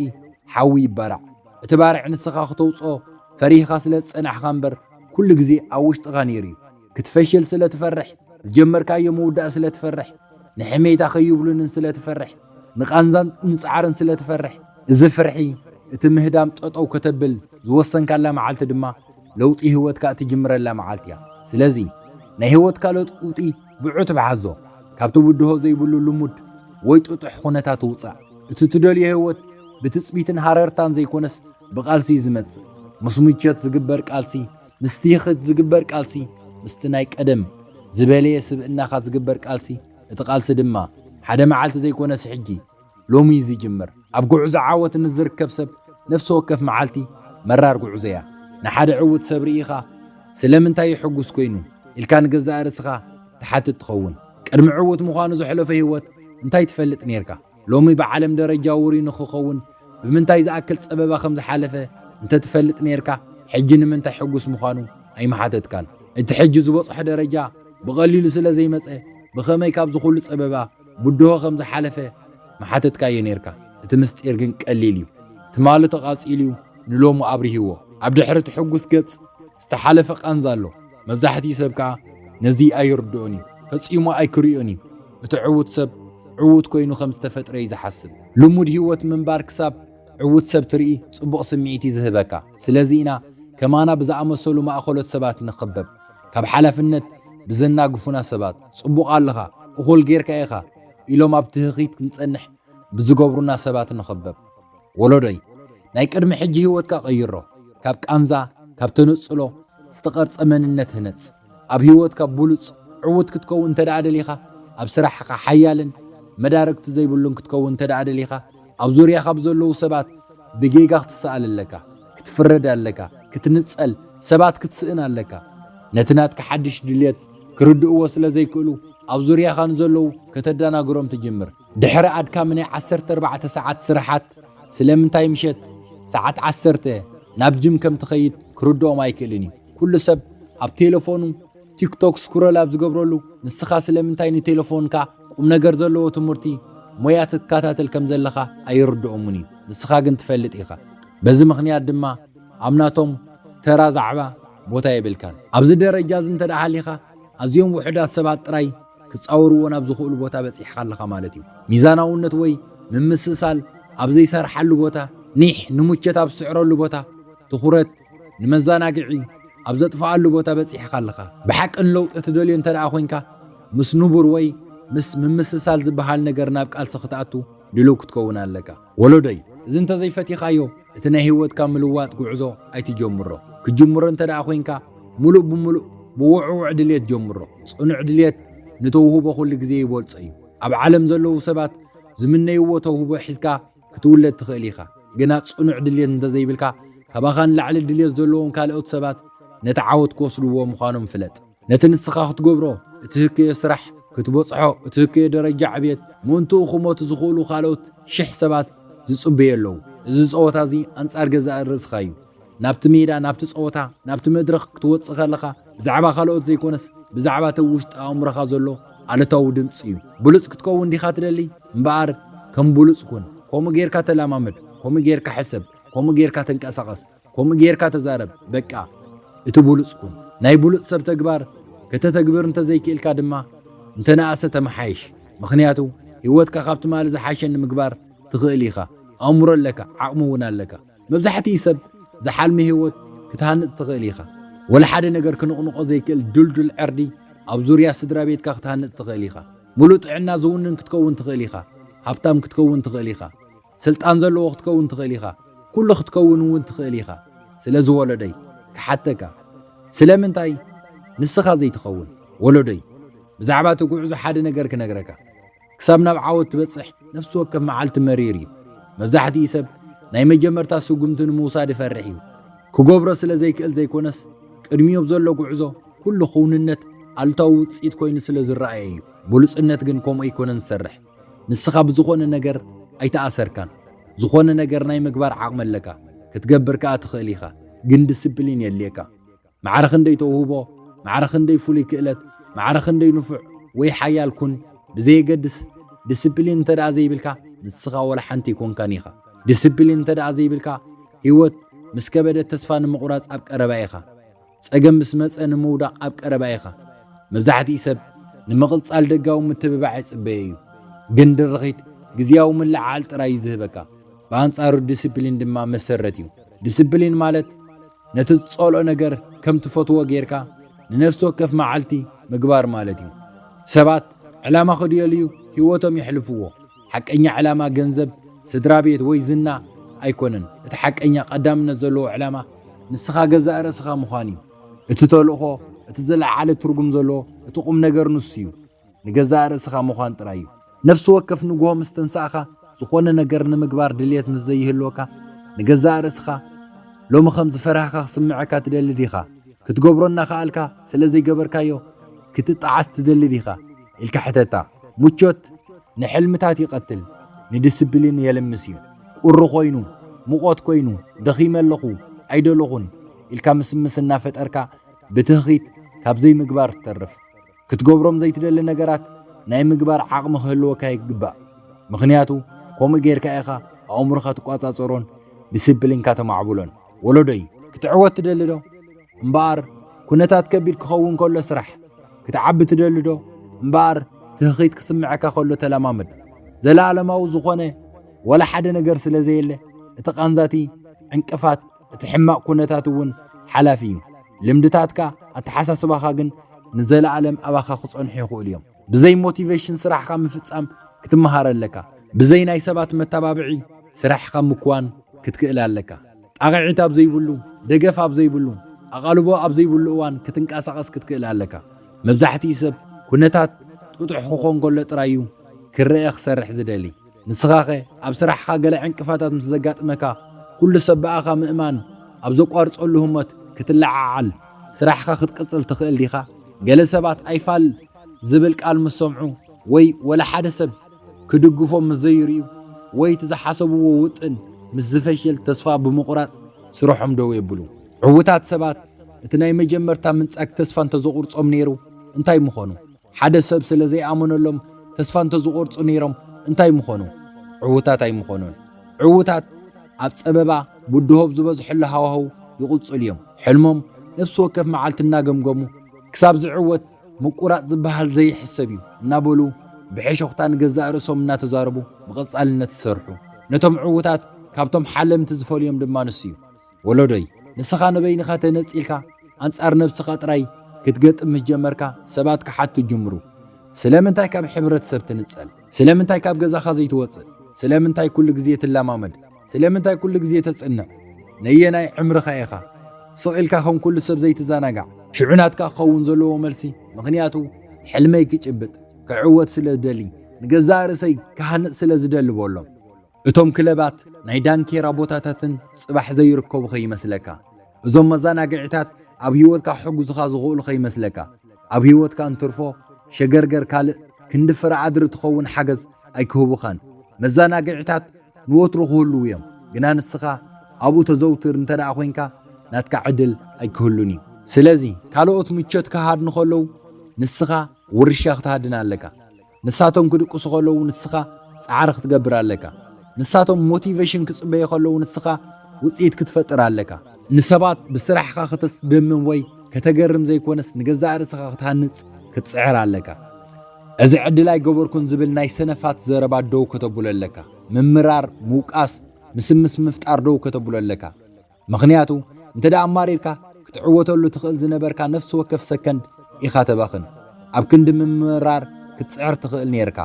ሓዊ ይባራዕ። እቲ ባርዕ ንስኻ ክተውፅኦ ፈሪህኻ ስለ ዝፀናሕኻ እምበር፣ ኩሉ ግዜ ኣብ ውሽጥኻ ነይሩ እዩ። ክትፈሽል ስለ ትፈርሕ፣ ዝጀመርካዮ ምውዳእ ስለ ትፈርሕ፣ ንሕሜታ ከይብሉንን ስለ ትፈርሕ፣ ንቓንዛን ንፃዕርን ስለ ትፈርሕ፣ እዚ ፍርሒ እቲ ምህዳም ጠጠው ከተብል ዝወሰንካላ መዓልቲ ድማ ለውጢ ህይወትካ እትጅምረላ መዓልቲ እያ። ስለዚ ናይ ህይወትካ ለውጢ ብዑት ብሓዞ፣ ካብቲ ብድሆ ዘይብሉ ልሙድ ወይ ጥጡሕ ኩነታት ውፃእ። እቲ ትደልዮ ህይወት ብትፅቢትን ሃረርታን ዘይኮነስ ብቃልሲ እዩ ዝመፅእ። ምስ ምቸት ዝግበር ቃልሲ፣ ምስ ትህኽት ዝግበር ቃልሲ፣ ምስቲ ናይ ቀደም ዝበለየ ስብእናኻ ዝግበር ቃልሲ፣ እቲ ቃልሲ ድማ ሓደ መዓልቲ ዘይኮነስ ሕጂ ሎሚ እዩ ዝጅምር። ኣብ ጉዕዞ ዓወት ንዝርከብ ሰብ ነፍሲ ወከፍ መዓልቲ መራር ጉዕዞ እያ። ንሓደ ዕዉት ሰብ ርኢኻ ስለምንታይ እዩ ሕጉስ ኮይኑ ኢልካ ንገዛእ ርእስኻ ትሓትት ትኸውን። ቅድሚ ዕዉት ምዃኑ ዘሕለፈ ህይወት እንታይ ትፈልጥ ነይርካ? ሎሚ ብዓለም ደረጃ ውሩይ ንኽኸውን ብምንታይ ዝኣክል ጸበባ ከም ዝሓለፈ እንተ ትፈልጥ ነይርካ፣ ሕጂ ንምንታይ ሕጉስ ምዃኑ ኣይምሓተትካን። እቲ ሕጂ ዝበጽሖ ደረጃ ብቐሊሉ ስለ ዘይመጸ፣ ብኸመይ ካብዚ ኩሉ ጸበባ ብድሆ ከም ዝሓለፈ ምሓተትካዮ ነይርካ። እቲ ምስጢር ግን ቀሊል እዩ። ትማሊ ተቓጺሉ እዩ፣ ንሎሚ ኣብሪህዎ። ኣብ ድሕሪ እቲ ሕጉስ ገጽ ዝተሓለፈ ቃንዛ ኣሎ። መብዛሕትኡ ሰብ ከኣ ነዚ ኣይርድኦን እዩ፣ ፈጺሙ ኣይክርእዮን እዩ። እቲ ዕዉት ሰብ ዕዉት ኮይኑ ከም ዝተፈጥረ እዩ ዝሓስብ። ልሙድ ህይወት ምንባር ክሳብ ዕዉት ሰብ ትርኢ ጽቡቕ ስምዒት እዩ ዝህበካ። ስለዚ ኢና ከማና ብዝኣመሰሉ ማእከሎት ሰባት ንኽበብ። ካብ ሓላፍነት ብዘናግፉና ሰባት፣ "ጽቡቕ ኣለኻ፣ እኹል ጌርካ ኢኻ" ኢሎም ኣብ ትህኺት ክንጸንሕ ብዝገብሩና ሰባት ንኽበብ። ወለዶይ፣ ናይ ቅድሚ ሕጂ ህይወትካ ቀይሮ። ካብ ቃንዛ፣ ካብ ተነጽሎ ዝተቐርጸ መንነት ህነጽ። ኣብ ህይወትካ ብሉጽ ዕዉት ክትከውን እንተ ደኣ ደሊኻ፣ ኣብ ስራሕኻ ሓያልን መዳርግቲ ዘይብሉን ክትከውን እንተ ደኣ ደሊኻ፣ ኣብ ዙርያኻ ብዘለዉ ሰባት ብጌጋ ክትሰኣል ኣለካ፣ ክትፍረድ ኣለካ፣ ክትንጸል፣ ሰባት ክትስእን ኣለካ። ነቲ ናትካ ሓድሽ ድልየት ክርድእዎ ስለ ዘይክእሉ፣ ኣብ ዙርያኻ ንዘለዉ ከተደናግሮም ትጅምር። ድሕሪ ኣድካሚ ናይ ዓሰርተ ኣርባዕተ ሰዓት ስራሓት፣ ስለምንታይ ምሸት ሰዓት ዓሰርተ ናብ ጅም ከም ትኸይድ ክርድኦም ኣይክእልን እዩ። ኩሉ ሰብ ኣብ ቴሌፎኑ ቲክቶክ ስክሮል ኣብ ዝገብረሉ፣ ንስኻ ስለምንታይ ንቴሌፎንካ ቁም ነገር ዘለዎ ትምህርቲ፣ ሞያ ትከታተል ከም ዘለኻ ኣይርድኦምን እዩ። ንስኻ ግን ትፈልጥ ኢኻ። በዚ ምኽንያት ድማ ኣብ ናቶም ተራ ዛዕባ ቦታ የብልካን። ኣብዚ ደረጃ እዚ እንተ ደኣ ሃሊኻ፣ ኣዝዮም ውሑዳት ሰባት ጥራይ ክጻወርዎ ናብ ዝኽእሉ ቦታ በጺሕካ ኣለኻ ማለት እዩ። ሚዛናውነት ወይ ምምስሳል ኣብ ዘይሰርሓሉ ቦታ፣ ኒሕ ንምቸት ኣብ ዝስዕረሉ ቦታ፣ ትኹረት ንመዘናግዒ ኣብ ዘጥፍኣሉ ቦታ በጺሕካ ኣለኻ። ብሓቂ ንለውጢ ትደልዮ እንተ ደኣ ኮይንካ፣ ምስ ንቡር ወይ ምስ ምምስሳል ዝበሃል ነገር ናብ ቃልሲ ክትኣቱ ድሉው ክትከውን ኣለካ። ወለዶይ፣ እዚ እንተ ዘይፈቲኻዮ፣ እቲ ናይ ህይወትካ ምልዋጥ ጉዕዞ ኣይትጀምሮ። ክትጅምሮ እንተ ደኣ ኮይንካ፣ ምሉእ ብምሉእ ብውዕውዕ ድልየት ጀምሮ። ጽኑዕ ድልየት ንተውህቦ ኩሉ ግዜ ይበልጾ እዩ። ኣብ ዓለም ዘለዉ ሰባት ዝምነይዎ ተውህቦ ሒዝካ ክትውለድ ትኽእል ኢኻ። ግና ጽኑዕ ድልየት እንተ ዘይብልካ፣ ካባኻ ንላዕሊ ድልየት ዘለዎም ካልኦት ሰባት ነቲ ዓወት ክወስድዎ ምዃኖም ፍለጥ። ነቲ ንስኻ ክትገብሮ እትህክዮ ስራሕ፣ ክትበጽሖ እትህክዮ ደረጃ ዕብየት፣ ምእንትኡ ክሞቱ ዝኽእሉ ካልኦት ሽሕ ሰባት ዝጽበዩ ኣለዉ። እዚ ጸወታ እዚ ኣንጻር ገዛእ ርእስኻ እዩ። ናብቲ ሜዳ፣ ናብቲ ጸወታ፣ ናብቲ መድረኽ ክትወጽእ ከለኻ፣ ብዛዕባ ካልኦት ዘይኮነስ፣ ብዛዕባ እቲ ኣብ ውሽጢ ኣእምሮኻ ዘሎ ኣሉታዊ ድምጺ እዩ። ብሉጽ ክትከውን ዲኻ ትደሊ? እምበኣር፣ ከም ብሉጽ ኩን። ከምኡ ጌርካ ተለማመድ፣ ከምኡ ጌርካ ሕሰብ፣ ከምኡ ጌርካ ተንቀሳቐስ፣ ከምኡ ጌርካ ተዛረብ። በቃ፣ እቲ ብሉጽ ኩን። ናይ ብሉጽ ሰብ ተግባር ከተተግብር እንተ ዘይክእልካ ድማ፣ እንተ ነኣሰ ተመሓየሽ። ምኽንያቱ፣ ህይወትካ ካብ ትማሊ ዝሓሸ ንምግባር ትኽእል ኢኻ። ኣእምሮ ኣለካ፣ ዓቕሚ እውን ኣለካ። መብዛሕትኡ ሰብ ዝሓልሞ ህይወት ክትሃንጽ ትኽእል ኢኻ። ወላ ሓደ ነገር ክንቕንቖ ዘይክእል ድልዱል ዕርዲ ኣብ ዙርያ ስድራ ቤትካ ክትሃንጽ ትኽእል ኢኻ። ምሉእ ጥዕና ዝውንን ክትከውን ትኽእል ኢኻ። ሃብታም ክትከውን ትኽእል ኢኻ። ስልጣን ዘለዎ ክትከውን ትኽእል ኢኻ። ኩሉ ክትከውን እውን ትኽእል ኢኻ። ስለዚ ወለደይ፣ ክሓተካ፣ ስለምንታይ ንስኻ ዘይትኸውን? ወለደይ፣ ብዛዕባ እቲ ጉዕዞ ሓደ ነገር ክነግረካ። ክሳብ ናብ ዓወት ትበጽሕ ነፍሲ ወከፍ መዓልቲ መሪር እዩ። መብዛሕትኡ ሰብ ናይ መጀመርታ ስጉምቲ ንምውሳድ ይፈርሕ እዩ። ክገብሮ ስለ ዘይክእል ዘይኮነስ፣ ቅድሚኡ ኣብ ዘሎ ጉዕዞ ኩሉ ክውንነት ኣሉታዊ ውጽኢት ኮይኑ ስለ ዝረኣዮ እዩ። ብሉጽነት ግን ከምኡ ኣይኮነን ዝሰርሕ። ንስኻ ብዝኾነ ነገር ኣይተኣሰርካን። ዝኾነ ነገር ናይ ምግባር ዓቕሚ ኣለካ። ክትገብር ከኣ ትኽእል ኢኻ። ግን ዲስፕሊን የድልየካ። ማዕረ ክንደይ ተውህቦ፣ ማዕረ ክንደይ ፍሉይ ክእለት፣ ማዕረ ክንደይ ንፉዕ ወይ ሓያል ኩን ብዘየገድስ፣ ዲስፕሊን እንተ ደኣ ዘይብልካ፣ ንስኻ ወላ ሓንቲ ኣይኮንካን ኢኻ። ዲስፕሊን እንተ ደኣ ዘይብልካ፣ ህይወት ምስ ከበደት ተስፋ ንምቑራጽ ኣብ ቀረባ ኢኻ። ጸገም ምስ መጸ ንምውዳቕ ኣብ ቀረባ ኢኻ። መብዛሕትኡ ሰብ ንምቕጻል ደጋዊ ምትብባዕ ይጽበዮ እዩ። ግን ድርኺት ግዝያዊ ምልዕዓል ጥራይ እዩ ዝህበካ። ብኣንጻሩ ዲስፕሊን ድማ መሰረት እዩ። ዲስፕሊን ማለት ነቲ ትጸልኦ ነገር ከም ትፈትዎ ጌርካ ንነፍሲ ወከፍ መዓልቲ ምግባር ማለት እዩ። ሰባት ዕላማ ክድየልዩ ህይወቶም የሕልፍዎ። ሓቀኛ ዕላማ ገንዘብ፣ ስድራ ቤት ወይ ዝና ኣይኮነን። እቲ ሓቀኛ ቀዳምነት ዘለዎ ዕላማ ንስኻ ገዛእ ርእስኻ ምዃን እዩ። እቲ ተልእኾ፣ እቲ ዝለዓለ ትርጉም ዘለዎ፣ እቲ ቁም ነገር ንሱ እዩ። ንገዛእ ርእስኻ ምዃን ጥራይ እዩ። ነፍሲ ወከፍ ንግሆ ምስ ተንሳእኻ፣ ዝኾነ ነገር ንምግባር ድልየት ምስ ዘይህልወካ፣ ንገዛእ ርእስኻ ሎሚ ከም ዝፈራህካ ክስምዐካ ትደሊ ዲኻ? ክትገብሮ እናኸኣልካ ስለ ዘይገበርካዮ ክትጠዓስ ትደሊ ዲኻ? ኢልካ ሕተታ። ምቾት ንሕልምታት ይቐትል፣ ንዲስፕሊን የልምስ እዩ። ቁሪ ኮይኑ፣ ሙቖት ኮይኑ፣ ደኺመ ኣለኹ፣ ኣይደለኹን ኢልካ ምስምስ እናፈጠርካ ብትህኺት ካብ ዘይምግባር ትተርፍ። ክትገብሮም ዘይትደሊ ነገራት ናይ ምግባር ዓቕሚ ክህልወካ ይግባእ። ምኽንያቱ ከምኡ ጌርካ ኢኻ ኣእምሮኻ ትቋጻጸሮን ዲስፕሊንካ ተማዕብሎን። ወለዶይ፣ ክትዕወት ትደሊ ዶ? እምበኣር ኩነታት ከቢድ ክኸውን ከሎ ስራሕ። ክትዓቢ ትደሊ ዶ? እምበኣር ትህኺት ክስምዐካ ከሎ ተለማመድ። ዘለኣለማዊ ዝኾነ ወላ ሓደ ነገር ስለ ዘየለ፣ እቲ ቃንዛቲ ዕንቅፋት፣ እቲ ሕማቕ ኩነታት እውን ሓላፊ እዩ። ልምድታትካ፣ ኣተሓሳስባኻ ግን ንዘለኣለም ኣባኻ ክጸንሑ ይኽእሉ እዮም። ብዘይ ሞቲቬሽን ስራሕኻ ምፍጻም ክትመሃር ኣለካ። ብዘይ ናይ ሰባት መተባብዒ ስራሕኻ ምክዋን ክትክእል ኣለካ። ጣቕዒት ኣብ ዘይብሉ፣ ደገፍ ኣብ ዘይብሉ፣ ኣቓልቦ ኣብ ዘይብሉ እዋን ክትንቀሳቐስ ክትክእል ኣለካ። መብዛሕትኡ ሰብ ኩነታት ጥጡሕ ክኾን ከሎ ጥራይ እዩ ክረአ ክሰርሕ ዝደሊ። ንስኻኸ ኣብ ስራሕኻ ገለ ዕንቅፋታት ምስ ዘጋጥመካ፣ ኩሉ ሰብ ብኣኻ ምእማን ኣብ ዘቋርጸሉ ህሞት ክትለዓዓል ስራሕኻ ክትቅጽል ትኽእል ዲኻ? ገለ ሰባት ኣይፋል ዝብል ቃል ምስ ሰምዑ ወይ ወላ ሓደ ሰብ ክድግፎም ምስ ዘይርእዩ ወይ እቲ ዝሓሰብዎ ውጥን ምስ ዝፈሽል ተስፋ ብምቑራጽ ስርሖም ደው የብሉ። ዕዉታት ሰባት እቲ ናይ መጀመርታ ምንጻግ ተስፋ እንተዘቑርጾም ነይሩ እንታይ ምኾኑ? ሓደ ሰብ ስለ ዘይኣመነሎም ተስፋ እንተዝቖርጹ ነይሮም እንታይ ምኾኑ? ዕዉታት ኣይምኾኑን። ዕዉታት ኣብ ጸበባ ብድሆ ኣብ ዝበዝሐሉ ሃዋህው ይቕጽሉ እዮም። ሕልሞም ነፍሲ ወከፍ መዓልቲ እናገምገሙ ክሳብ ዝዕወት ምቁራጽ ዝበሃል ዘይሕሰብ እዩ እናበሉ ብሕሹኽታ ንገዛእ ርእሶም እናተዛረቡ ብቐጻልነት ይሰርሑ። ነቶም ዕዉታት ካብቶም ሓለምቲ ዝፈልዮም ድማ ንሱ እዩ። ወለዶይ፣ ንስኻ ንበይንኻ ተነጺልካ ኣንጻር ነብስኻ ጥራይ ክትገጥም ምስ ጀመርካ፣ ሰባት ክሓቱ ይጅምሩ። ስለምንታይ ካብ ሕብረተሰብ ትንጸል? ስለምንታይ ካብ ገዛኻ ዘይትወጽእ? ስለምንታይ ኩሉ ግዜ ትለማመድ? ስለምንታይ ኩሉ ግዜ ተጽንዕ? ነየናይ ዕምርኻ ኢኻ ስቕ ኢልካ ከም ኩሉ ሰብ ዘይትዘናጋዕ? ሽዑ ናትካ ክኸውን ዘለዎ መልሲ፣ ምኽንያቱ ሕልመይ ክጭብጥ፣ ክዕወት ስለ ዝደሊ፣ ንገዛእ ርእሰይ ክሃንጽ ስለ ዝደሊ በሎም። እቶም ክለባት ናይ ዳንኬራ ቦታታትን ጽባሕ ዘይርከቡ ከይመስለካ። እዞም መዘናግዒታት ኣብ ህይወትካ ክሕግዙኻ ዝኽእሉ ከይመስለካ። ኣብ ህይወትካ እንትርፎ ሸገርገር ካልእ ክንዲ ፍረ ኣድሪ ትኸውን ሓገዝ ኣይክህቡኻን። መዘናግዒታት ንወትሩ ክህልዉ እዮም፣ ግና ንስኻ ኣብኡ ተዘውትር እንተ ደኣ ኮይንካ ናትካ ዕድል ኣይክህሉን እዩ። ስለዚ ካልኦት ምቾት ክሃድኑ ከለዉ ንስኻ ውርሻ ክትሃድን ኣለካ። ንሳቶም ክድቅሱ ከለዉ ንስኻ ጻዕሪ ክትገብር ኣለካ። ንሳቶም ሞቲቬሽን ክጽበዩ ከለዉ ንስኻ ውጽኢት ክትፈጥር ኣለካ። ንሰባት ብስራሕኻ ከተስደምም ወይ ከተገርም ዘይኮነስ ንገዛእ ርእስኻ ክትሃንጽ ክትጽዕር ኣለካ። እዚ ዕድል ኣይገበርኩን ዝብል ናይ ሰነፋት ዘረባ ደው ከተብሎ ኣለካ። ምምራር፣ ምውቃስ፣ ምስምስ ምፍጣር ደው ከተብሎ ኣለካ። ምኽንያቱ እንተ ደኣ ኣማሪርካ ክትዕወተሉ ትኽእል ዝነበርካ ነፍሲ ወከፍ ሰከንድ ኢኻ ተባኽን። ኣብ ክንዲ ምምራር ክትጽዕር ትኽእል ኔርካ።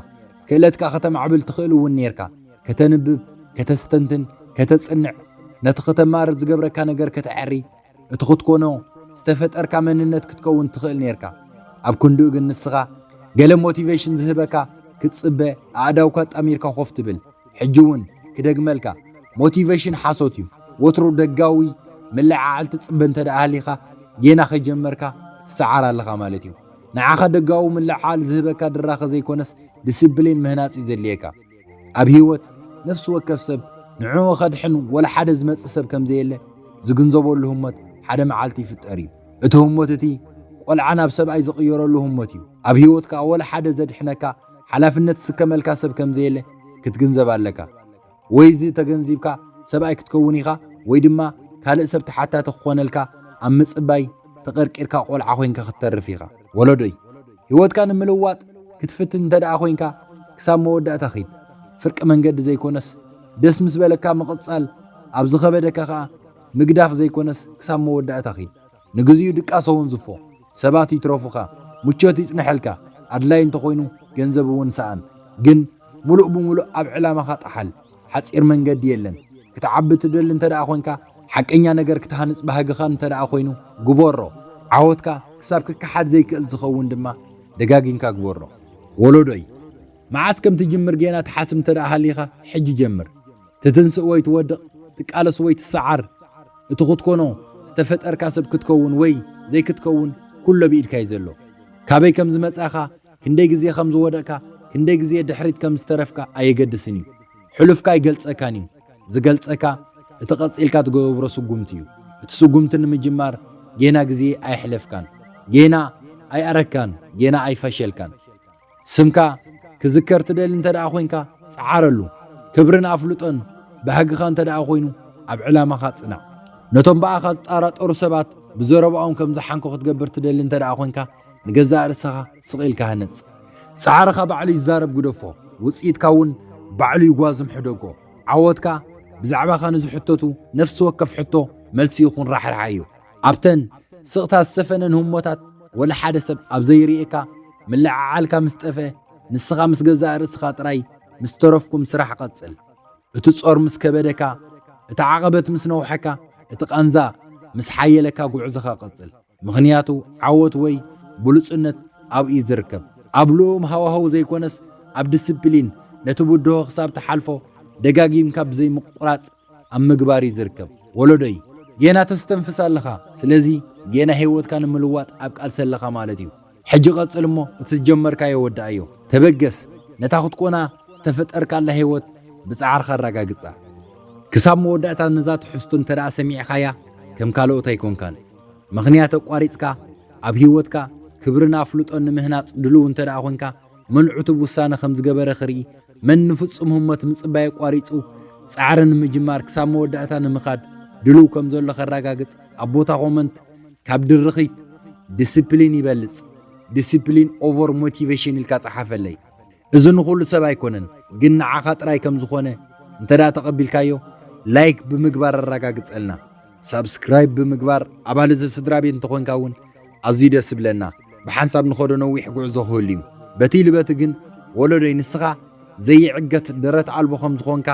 ክእለትካ ከተማዕብል ትኽእል እውን ኔርካ። ከተንብብ፣ ከተስተንትን፣ ከተጽንዕ፣ ነቲ ከተማርር ዝገብረካ ነገር ከተዐሪ፣ እቲ ክትኮኖ ዝተፈጠርካ መንነት ክትከውን ትኽእል ኔርካ። ኣብ ክንድኡ ግን ንስኻ ገለ ሞቲቬሽን ዝህበካ ክትጽበ፣ ኣእዳውካ ኣጣሚርካ ኮፍ ትብል። ሕጂ እውን ክደግመልካ፣ ሞቲቬሽን ሓሶት እዩ። ወትሩ ደጋዊ ምልዕዓል ትጽበ እንተ ደኣ ሃሊኻ፣ ጌና ከይጀመርካ ትሰዓር ኣለኻ ማለት እዩ። ንዓኻ ደጋዊ ምልዕዓል ዝህበካ ድራኸ ዘይኮነስ፣ ዲስፕሊን ምህናጽ እዩ ዘድልየካ። ኣብ ህይወት ነፍሲ ወከፍ ሰብ ንዕኡ ከድሕን ወላ ሓደ ዝመጽእ ሰብ ከም ዘየለ ዝግንዘበሉ ህሞት ሓደ መዓልቲ ይፍጠር እዩ። እቲ ህሞት እቲ ቆልዓ ናብ ሰብኣይ ዝቕየረሉ ህሞት እዩ። ኣብ ህይወትካ ወላ ሓደ ዘድሕነካ፣ ሓላፍነት ዝስከመልካ ሰብ ከም ዘየለ ክትግንዘብ ኣለካ። ወይ እዚ ተገንዚብካ ሰብኣይ ክትከውን ኢኻ፣ ወይ ድማ ካልእ ሰብ ተሓታቲ ክኾነልካ ኣብ ምጽባይ ተቐርቂርካ ቆልዓ ኮይንካ ክትተርፍ ኢኻ። ወለዶይ፣ ህይወትካ ንምልዋጥ ክትፍትን እንተ ደኣ ኮይንካ፣ ክሳብ መወዳእታ ኺድ። ፍርቂ መንገዲ ዘይኮነስ፣ ደስ ምስ በለካ ምቕጻል፣ ኣብ ዝኸበደካ ኸኣ ምግዳፍ ዘይኮነስ፣ ክሳብ መወዳእታ ኺድ። ንግዚኡ ድቃስ እውን ዝፎ፣ ሰባት ይትረፉኻ፣ ምቾት ይጽንሐልካ፣ ኣድላይ እንተኾይኑ ገንዘብ እውን ሰኣን። ግን ምሉእ ብምሉእ ኣብ ዕላማኻ ጠሓል። ሓጺር መንገዲ የለን። ክትዓቢ ትደሊ እንተ ደኣ ኾንካ፣ ሓቀኛ ነገር ክትሃንጽ ባህግኻ እንተ ደኣ ኾይኑ፣ ግበሮ። ዓወትካ ክሳብ ክከሓድ ዘይክእል ዝኸውን ድማ ደጋጊምካ ግበሮ። ወለዶይ፣ መዓስ ከም ትጅምር ጌና ትሓስብ እንተ ደኣ ሃሊኻ፣ ሕጂ ጀምር። ትትንስእ ወይ ትወድቕ፣ ትቃለስ ወይ ትሰዓር፣ እቲ ክትኮኖ ዝተፈጠርካ ሰብ ክትከውን ወይ ዘይክትከውን ኩሎ ብኢድካ እዩ ዘሎ። ካበይ ከም ዝመጻኻ፣ ክንደይ ግዜ ከም ዝወደቕካ፣ ክንደይ ግዜ ድሕሪት ከም ዝተረፍካ ኣየገድስን እዩ። ሕሉፍካ ኣይገልጸካን እዩ። ዝገልጸካ እቲ ቀጺልካ ትገብሮ ስጉምቲ እዩ። እቲ ስጉምቲ ንምጅማር ጌና ግዜ ኣየሕለፍካን። ጌና ኣይኣረግካን። ጌና ኣይፈሸልካን። ስምካ ክዝከር ትደሊ እንተ ደኣ ኮይንካ፣ ጸዓረሉ። ክብርን ኣፍልጦን ባህግኻ እንተ ደኣ ኮይኑ፣ ኣብ ዕላማኻ ጽናዕ። ነቶም ብኣኻ ዝጠራጠሩ ሰባት ብዘረባኦም ከም ዝሓንኩ ክትገብር ትደሊ እንተ ደኣ ኮይንካ፣ ንገዛእ ርእስኻ ስቕ ኢልካ ሃንጽ። ጻዕርኻ ባዕሉ ይዛረብ፣ ግደፎ። ውጽኢትካ እውን ባዕሉ ይጓዝም፣ ሕደጎ። ዓወትካ ብዛዕባኻ ንዝሕተቱ ነፍሲ ወከፍ ሕቶ መልሲ ይኹን ራሕራሓዮ። ኣብተን ስቕታ ዝሰፈነን ህሞታት፣ ወላ ሓደ ሰብ ኣብ ዘይርእየካ፣ ምልዕዓልካ ምስ ጠፍአ፣ ንስኻ ምስ ገዛእ ርእስኻ ጥራይ ምስ ተረፍኩም ስራሕ ቀጽል። እቲ ጾር ምስ ከበደካ፣ እቲ ዓቐበት ምስ ነውሐካ፣ እቲ ቃንዛ ምስ ሓየለካ፣ ጉዕዞኻ ቀጽል። ምኽንያቱ ዓወት ወይ ብሉጽነት ኣብኡ እዩ ዝርከብ። ኣብ ልኡም ሃዋህው ዘይኮነስ፣ ኣብ ዲስፕሊን፣ ነቲ ብድሆ ክሳብ ትሓልፎ ደጋጊምካ ብዘይምቁራጽ ኣብ ምግባር እዩ ዝርከብ። ወለዶይ፣ ጌና ተስተንፍስ ኣለኻ። ስለዚ ጌና ህይወትካ ንምልዋጥ ኣብ ቃልሲ ኣለኻ ማለት እዩ። ሕጂ ቀጽል እሞ እቲ ዝጀመርካዮ ወድኣዮ። ተበገስ፣ ነታ ክትኮና ዝተፈጠርካላ ህይወት ብጻዕርኻ ኣረጋግጻ። ክሳብ መወዳእታ ነዛ ትሕዝቶ እንተ ደኣ ሰሚዕኻያ፣ ከም ካልኦት ኣይኮንካን። ምኽንያት ኣቋሪጽካ፣ ኣብ ህይወትካ ክብርን ኣፍልጦን ንምህናጽ ድልው እንተ ደኣ ኾንካ፣ መን ዕቱብ ውሳነ ከም ዝገበረ ክርኢ፣ መን ንፍጹም ህሞት ምጽባይ ኣቋሪጹ፣ ጻዕሪ ንምጅማር ክሳብ መወዳእታ ንምኻድ ድልው ከም ዘሎ ከረጋግጽ፣ ኣብ ቦታ ኮመንት ካብ ድርኺት ዲስፕሊን ይበልጽ፣ ዲስፕሊን ኦቨር ሞቲቬሽን ኢልካ ጸሓፈለይ። እዚ ንኹሉ ሰብ ኣይኮነን፣ ግን ንዓኻ ጥራይ ከም ዝኾነ እንተ ደኣ ተቐቢልካዮ፣ ላይክ ብምግባር ኣረጋግጸልና። ሳብስክራይብ ብምግባር ኣባል እዚ ስድራ ቤት እንተኾንካ እውን ኣዝዩ ደስ ይብለና። ብሓንሳብ ንኸዶ ነዊሕ ጉዕዞ ክህሉ እዩ። በቲ ኢሉ በቲ ግን ወለዶይ፣ ንስኻ ዘይዕገት ደረት ኣልቦ ከም ዝኾንካ፣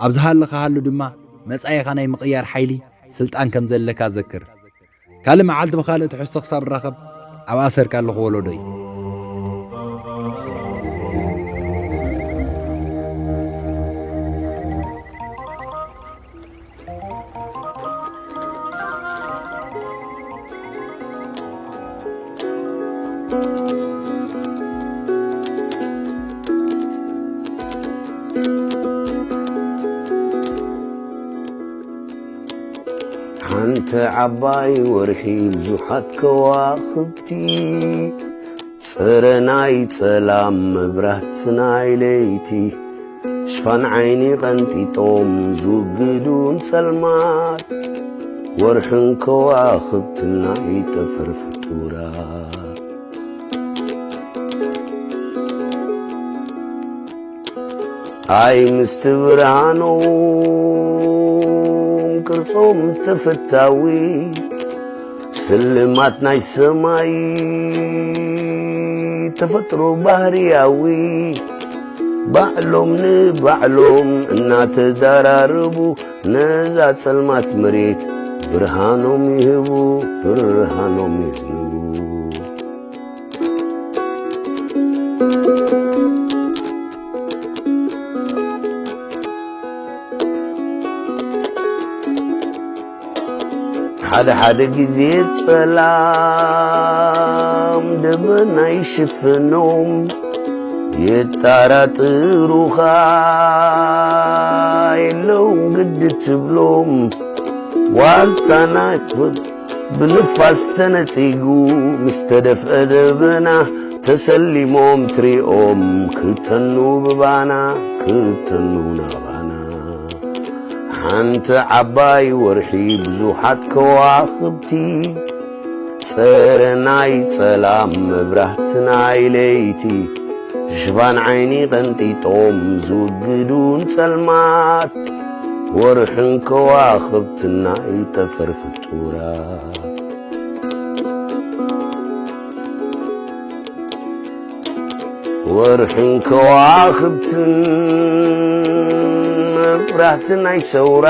ኣብ ዝሃለኻ ሃሉ ድማ መጻኢኻ ናይ ምቕያር ሓይሊ ስልጣን ከም ዘለካ ዘክር። ካልእ መዓልቲ ብኻልእ ትሕዝቶ ክሳብ ንራኸብ፣ ኣብ ኣሰርካ ኣለኹ ወለዶይ። ሓንቲ ዓባይ ወርሒ ብዙሓት ከዋኽብቲ፣ ጽረ ናይ ጸላም መብራት ናይ ለይቲ፣ ሽፋን ዓይኒ ቀንጢጦም ዝውግዱ ንጸልማት፣ ወርሕን ከዋኽብትን ናይ ጠፈር ፍጡራት። ኣይ ምስቲ ብርሃኖም ቅርጾም ተፈታዊ፣ ስልማት ናይ ሰማይ ተፈጥሮ ባህርያዊ፣ ባዕሎም ንባዕሎም እናተዳራረቡ፣ ነዛ ጸልማት መሬት ብርሃኖም ይህቡ፣ ብርሃኖም ይህቡ። ሓደ ሓደ ግዜ ጸላም ደበና ይሽፍኖም፣ የጣራጥሩኻ የለውም ግዲ ትብሎም። ዋልታ ናይ ክብር ብንፋስ ተነጺጉ፣ ምስ ተደፍአ ደበና ተሰሊሞም ትሪኦም ክተኑ ብባና ክተኑ ናባና። ሓንቲ ዓባይ ወርሒ ብዙሓት ከዋኽብቲ፣ ጸረ ናይ ጸላም መብራህቲ ናይ ለይቲ፣ ሽፋን ዓይኒ ቀንጢጦም ዝውግዱን ጸልማት፣ ወርሕን ከዋኽብትን ናይ ጠፈር ፍጡራት። ወርሕን ከዋኽብትን መብራህቲ ናይ ሰውራ፣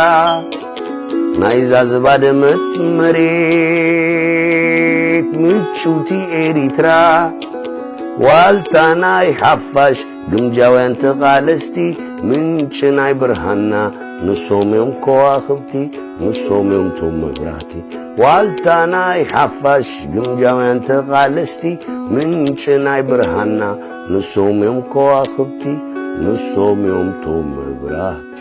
ናይዛ ዝባደመት መሬት ምጭውቲ ኤሪትራ፣ ዋልታ ናይ ሓፋሽ ግምጃውያን ተቓለስቲ፣ ምንጪ ናይ ብርሃንና ንሶም እዮም ከዋኽብቲ፣ ንሶም እዮም ቶም መብራህቲ። ዋልታ ናይ ሓፋሽ ግምጃውያን ተቓለስቲ፣ ምንጪ ናይ ብርሃንና ንሶም እዮም ከዋኽብቲ፣ ንሶም እዮም ቶም መብራህቲ።